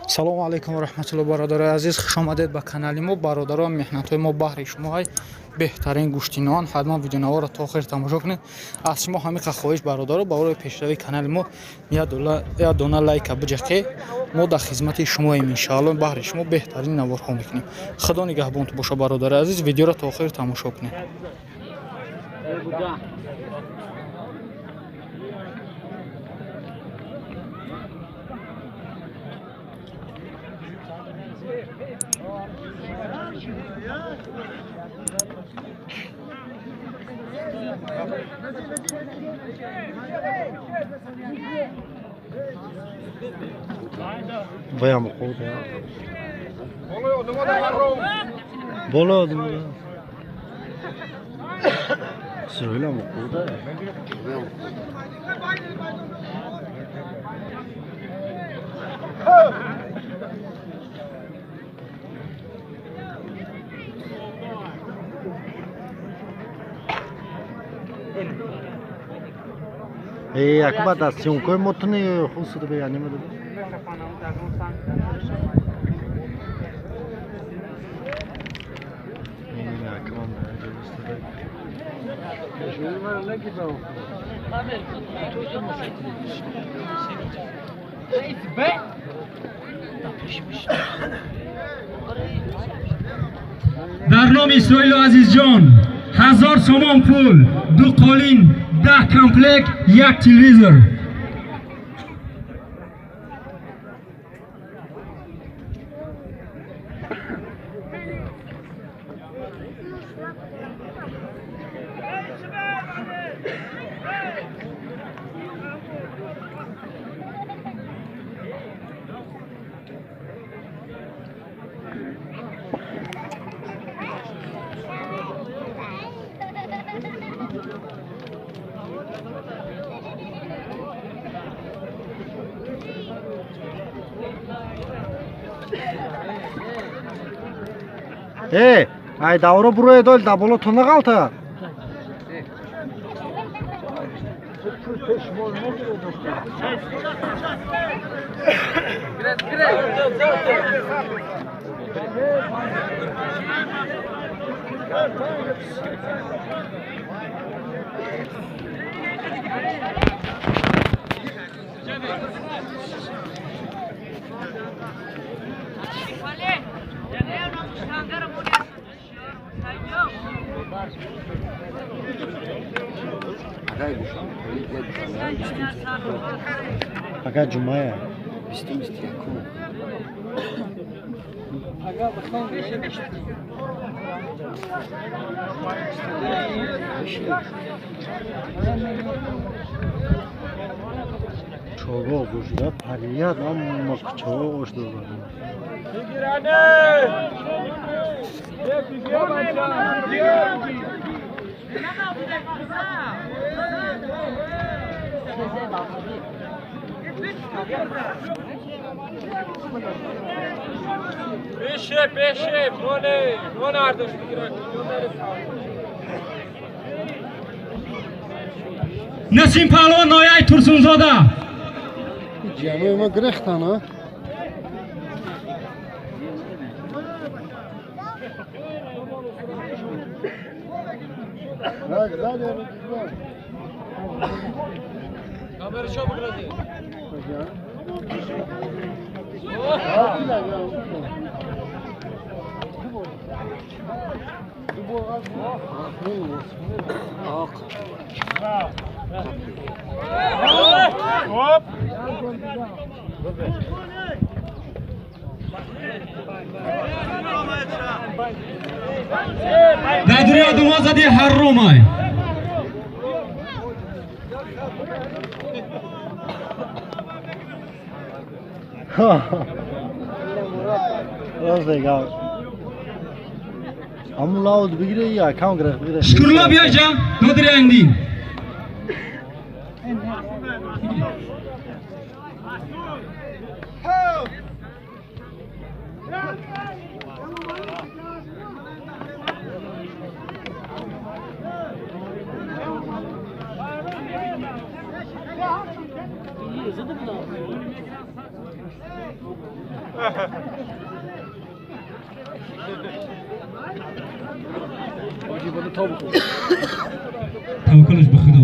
Салому алайкум ва раҳматуллоҳ, бародарои азиз, хуш омадед ба канали мо. Бародарон, меҳнатҳои мо баҳри шумо ҳай, беҳтарин гӯштинон. Ҳатман видеонаворо то охир тамошо кунед. Аз шумо ҳамиқа хоҳиш, бародаро, барои пешравии канали мо як дона лайка биҷақе. Мо дар хизмати шумоем, иншоалло, баҳри шумо беҳтарин наворҳо мекунем. Худо нигаҳбонту боша, бародари азиз, видеоро то охир тамошо кунед. Баям хуб. Боло одам. Исроил ҳам хуб. Эй, акба да съёмкой мотни хусуд бе аниме. Дар номи Исроилу Азизҷон 1000 сомон пул, 2 қолин, 10 комплект, 1 телевизор. Эй, ай давро буроед ол да боло тона қалта. Пага ҷумъая. 21. Чорбоғ бошида парият аммо чорбоғ ошда. Пеше, пеше, моне, моне ардош бигирад. Насим паҳлавон, ноҳияи Турсунзода. Ҷамъи ма гирехтан, а? Камера чо бигиради? Дар дунё думо зади ҳаррумай. Рост дигар. Ҳамун лауд бигире я кам гирехт бигире. Шукурулло, биёҷа, додири анди. Таваккулаш ба Худо.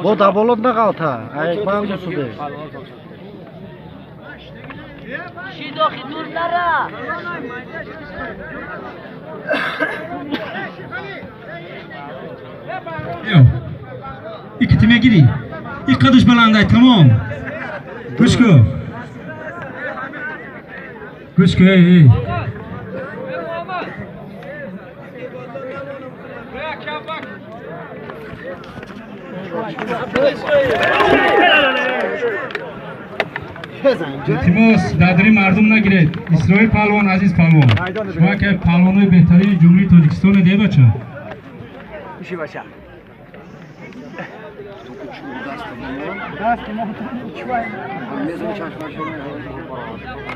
Бо даболот нағалта, айкман бусуде. Икити мегирӣ? И қадаш баландай, тамом. Гӯш кун. Гӯш кун, эй, эй. Илтимос, дадри мардум нагиред. Исроил паҳлавон, Азиз паҳлавон. Шумо яке паҳлавонои беҳтарини Ҷумҳурии Тоҷикистон де бача.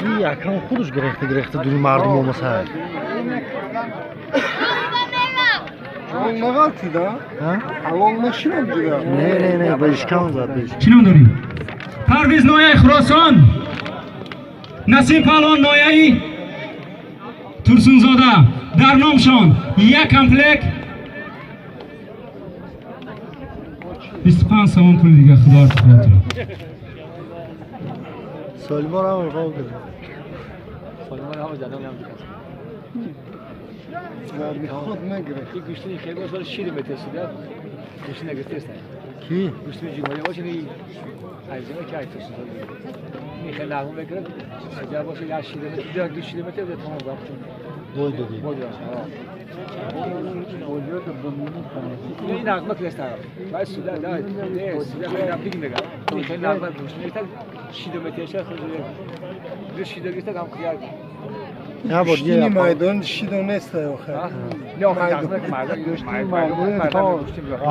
Ин якам худаш гирехта гирехта дури мардум омасай. Не, не, не, ба ишкам зад. Чӣ ном дорӣ? Парвиз нояи Хуросон, Насим паҳлавон нояи Турсунзода. Дар номшон як комплект 25 сомон пули дига. Худо шукратон. Солимор ҳам иқом кардем. Ки? Бой додӣ.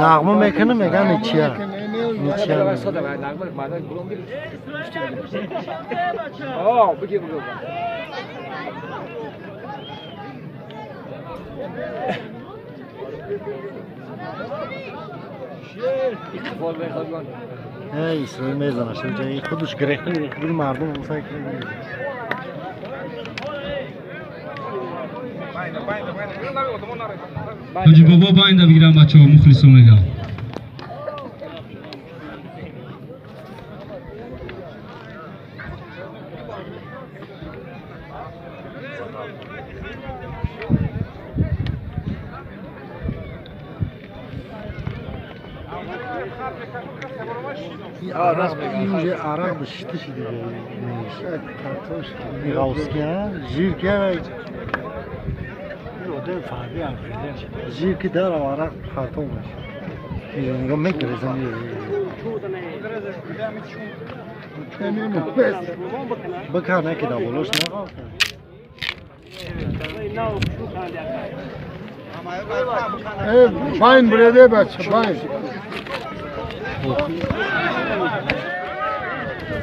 Нағма мекунам, меган ничья. Ничья. Эй, Исроил мезанаш, худаш гирехта гирехта дури мардум омасай. Ҳоҷи бобо байнда бигирам бачаҳо, мухлисо мегам. Арақ бишта шиди. Миғавски, жир ки жир ки дар арақ хато мешад. Нигоҳ мегирезам. Бикана ки дар болош нағалта. Байн бреде бача, байн.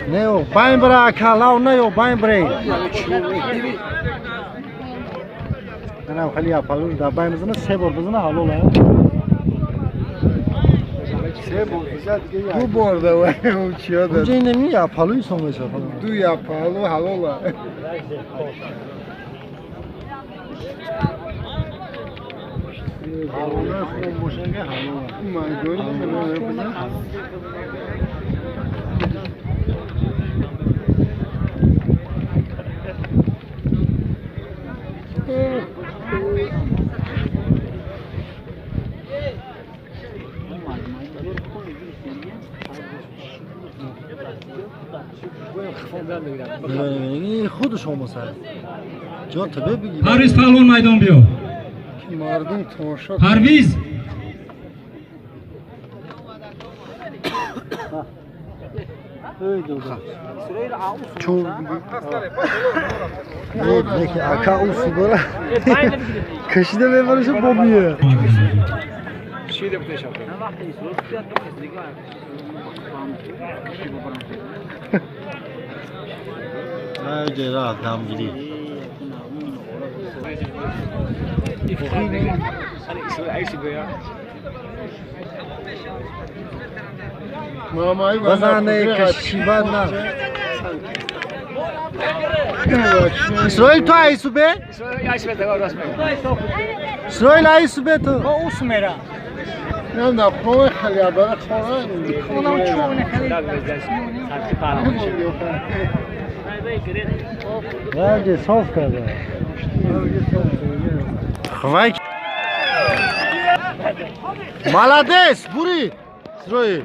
Не, байн бра акалау не, байн бре. Манам хеле апалуш да байн бизана, се бор бизана ҳалол. Се бор бизад ду бор да чиё да. Унҷа инами апалуи сон мешавад. Ду апалу ҳалола. خودش هم جا تبه بگی. پرویز پهلوان میدان بیا. مردم تماشا. پرویز چون نه که اکا اون سیگارا کشیده میبرش با میه. نه دمگیری. بزنه کشیبه نه. اسرائیل تو ایسوبه؟ اسرائیل ایسوبه تو؟ نه نه خونه خیلی برای خونه خونم چونه خیلی. واجه صاف کرده. خوای. Молодец, бури. اسرائیل.